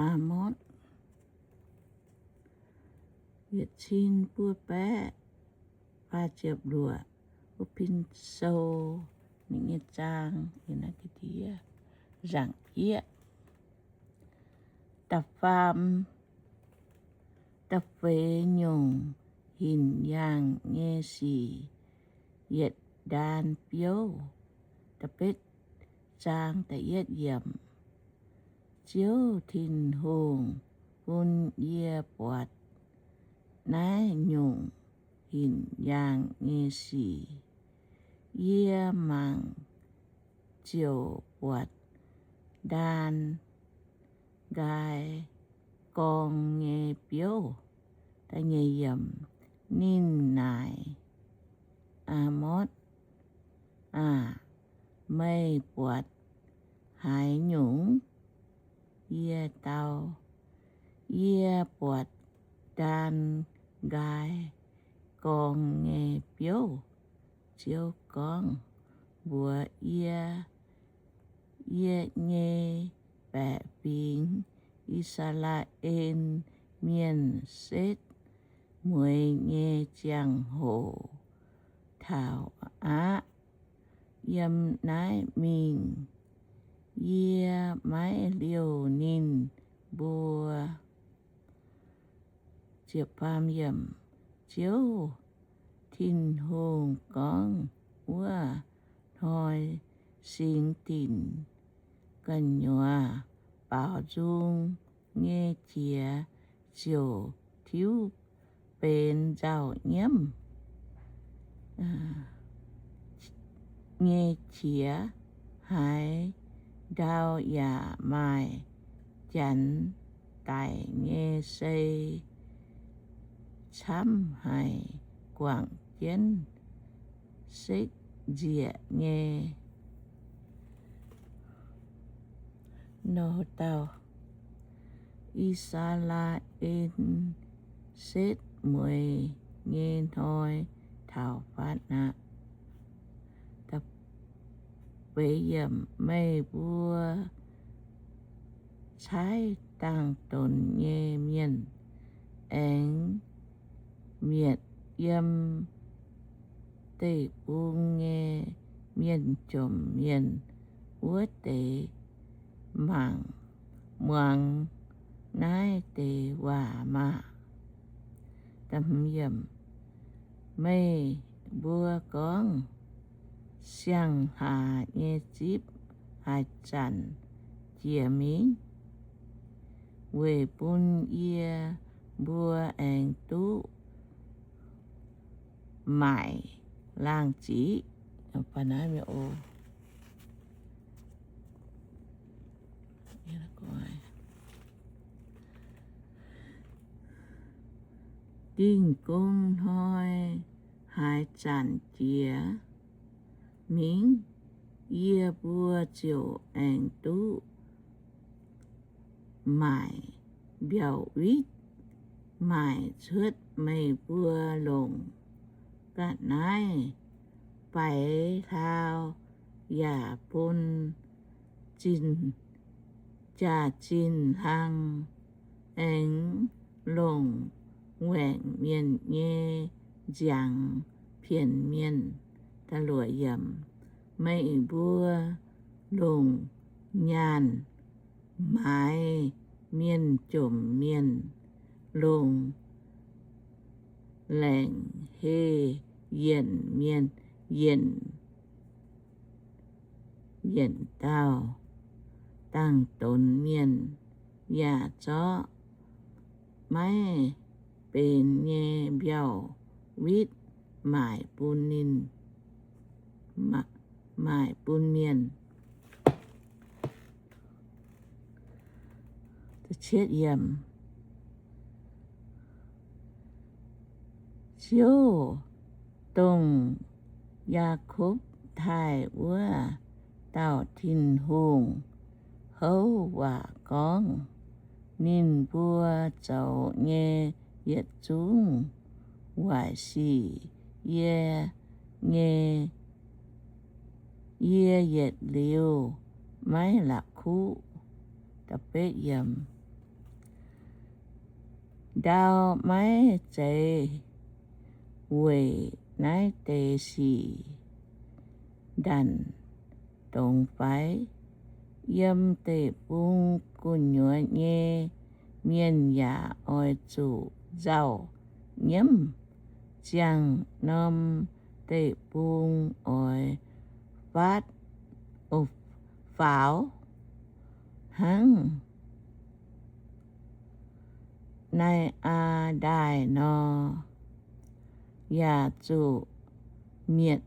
Aamotv yietc cin buo baeqv faah ziepc luoqc. Mbuo pin sou ninh nyei zaang, nzaangc jieqv. Da'faam, da'feix nyungc hinc yaangh nyei sic, yietc ndaan biouv. Da'betv zaang da'yietv yiemc. Ziouv Tin-Hungh bun yie buatc naaiv nyungc hinc yaangh nyei sic. Yie mangc ziouc buatc ndaan nqaai gorng nyei biouv. Ninh naaic, Aamotv aah! Meih buatc haaix nyungc? Yie dau, Yie buatc ndaan nqaai gorng nyei biouv. Ziouv gorngv mbuox yie, Yie nyei baeqc fingx, I^saa^laa^en Mienh, setv mueiz nyei ziangh hoc taux aqv. Yiem naaiv mingh yie maiv liouh ninh mbuo. Ziouv Tin-Hungh gorngv wuov hnoi singx dinc gu'nyuoz baaux nzung nyei jiex ziouc tiuv benx nzauh nyiemv nyei qiex. Haaix ndau yaac maaih janx daic nyei sei camv haic, guangc jienv sekv nzieqc nyei. Nor dauh I^saa^laa^en setv mueiz nyei hnoi taux fatv aqv. Meih mbuo caaiv dangh donx nyei mienh aengx mietc yiem deic-bung nyei mienh jomc mienh wuov deix mangc muangx naaiv deix waac maah! Meih mbuo gorngv, Siang-hlaax nyei zipv haaix zanc jiex mingh? Weic bun yie mbuo aengx duqv maaic laangh ziqv. Dingh gong hnoi haaix zanc jiex mingh, yie mbuo ziouc aengx duqv maaic mbiauh witv maaic cuotv meih mbuo longc. Ga'naaiv baix hlau yaac bun zinh, jaax-zinh hlang, aengx longc waengc mienh nyei nziangx pienx mienh. Meih mbuo longc nyaanh maaiz mienh jomc mienh, longc laengc heh yienc mienh, yienc, yienc dauh dangh donx mienh, yaac zorqv maiv benx nyei mbiauh witv maaic bun ninh, maaic bun mienh. Ziouv, dongh Yaakopv taaih wuov dauh Tin-Hungh, houv waac gorngv, Ninh mbuo zoux nyei yietc zungv waaic sic yie nyei, yie yietc liuz maiv la'kuqv. Ndau maiv zeiz weic naaiv deix sic ndanc dongz fai? Yiem deic-bung gu'nyuoz nyei mienh yaac oix zuqc nzauh nyiemv. Ziangh norm deic-bung oix faatv, faaux hnangv Nai^aa Ndaaih nor, yaac zuqc mietv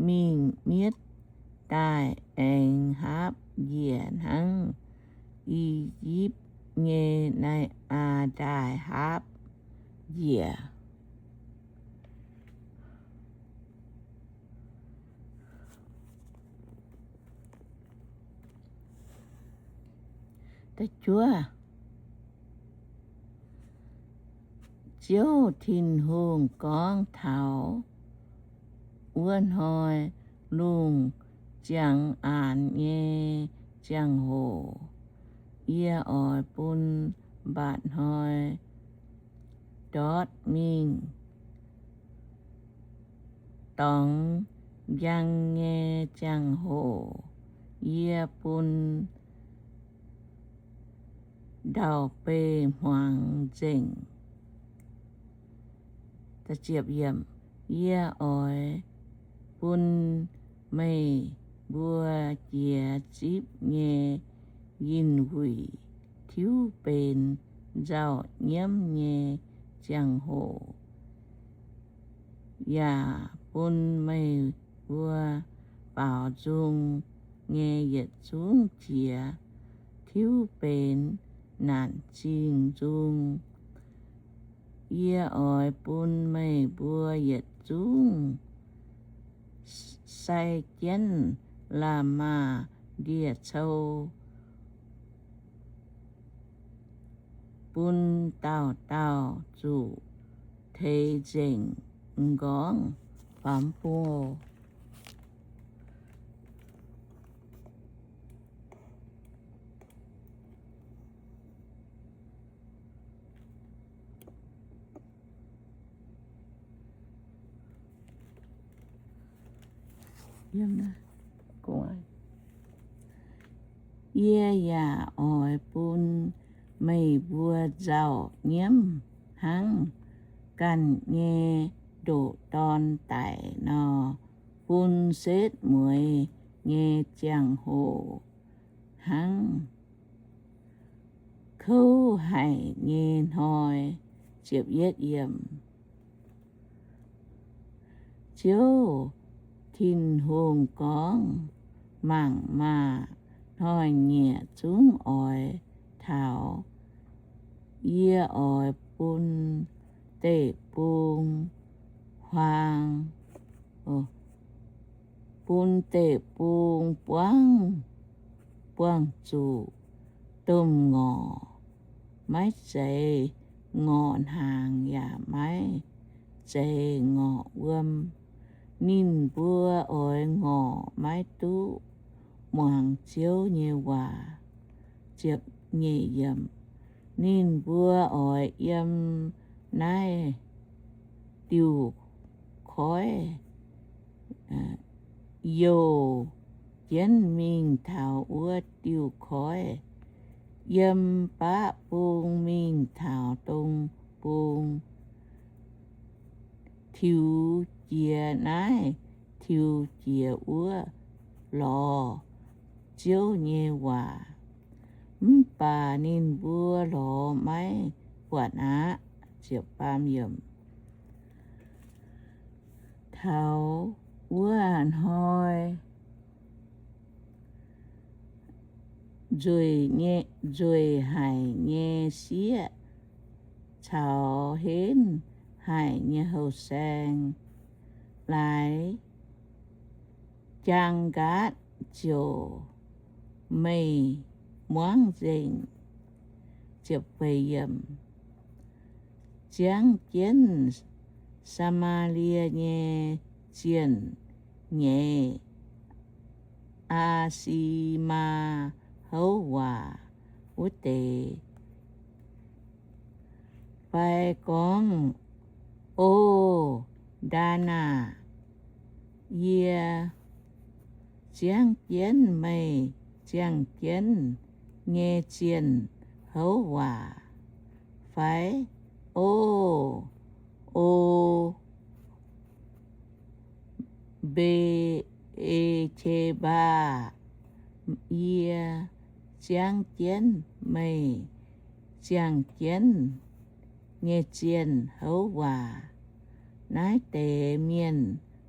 mingh mietv daaih aengx haapv njiec hnangv I^yipv nyei Nai^aa Ndaaih haapv njiec. Ziouv Tin-Hungh gorngv taux wuov hnoi lungh ziangx aanx nyei ziangh hoc, yie oix bun mba'hnoi ndortv mingh dorngx njang nyei ziangh hoc. Yie bun ndau-beih hmuangx nzengc. Yie oix bun meih mbuo jiex zipv nyei yinh wuic tiuv benx nzauh nyiemv nyei ziangh hoc, yaac bun meih mbuo baaux nzung nyei yietc zungv jiex tiuv benx naanc zingh nzung. Yie oix bun meih mbuo yietc zungv sai jienv la'maah ndie-cou, bun dauh dauh zuqc teix nzengc m'nqorngv famx bung. Yie yaac oix bun meih mbuo nzauh nyiemv hnangv ganh nyei ndoqc dorn daic nor, bun setv mueiz nyei ziangh hoc hnangv kouv haic nyei hnoi. Ziouv Tin-Hungh gorngv, Mangc maah! Hnoi-nyieqc zungv oix taux. Yie oix bun deic-bung huaang, bun deic-bung buangv, buangh zuqc domh ngorc, maiv zeiz ngorc hnaangx yaac maiv zeiz ngorc wuom. Ninh mbuo oix ngorc maiv duqv muangx Ziouv nyei waac. Ninh mbuo oix yiem naaiv diuh koiv youh jienv mingh taux wuov diuh koiv, yiem baqv bung mingh taux dong bung, tiux jiex naaiv, tiux jiex wuov, lorz Ziouv nyei waac. Mv baac ninh mbuo lorz maiv buatc aqv. Taux wuov hnoi nzueic haic nyei sieqv caux henv haic nyei houh saeng laaix jaang nqaatv ziouc meih muangv nzengc. Ziangv jienv Saa^maa^lie nyei zienh nyeiz, Aa^si^maa houv waac wuov deix, fai gorngv, O ndaa naah, yie ziangv jienv meih ziangh jienv nyei zienh houv waac, fai O, O Mbe^e^qe^mbaa, yie ziangv jienv meih ziangh jienv nyei zienh houv waac. Naaiv deix mienh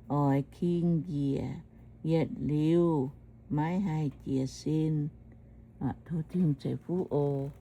oix king njiec yietc liuz maiv haih jiez sin. Tov Tin-Hungh ceix fuqv oc.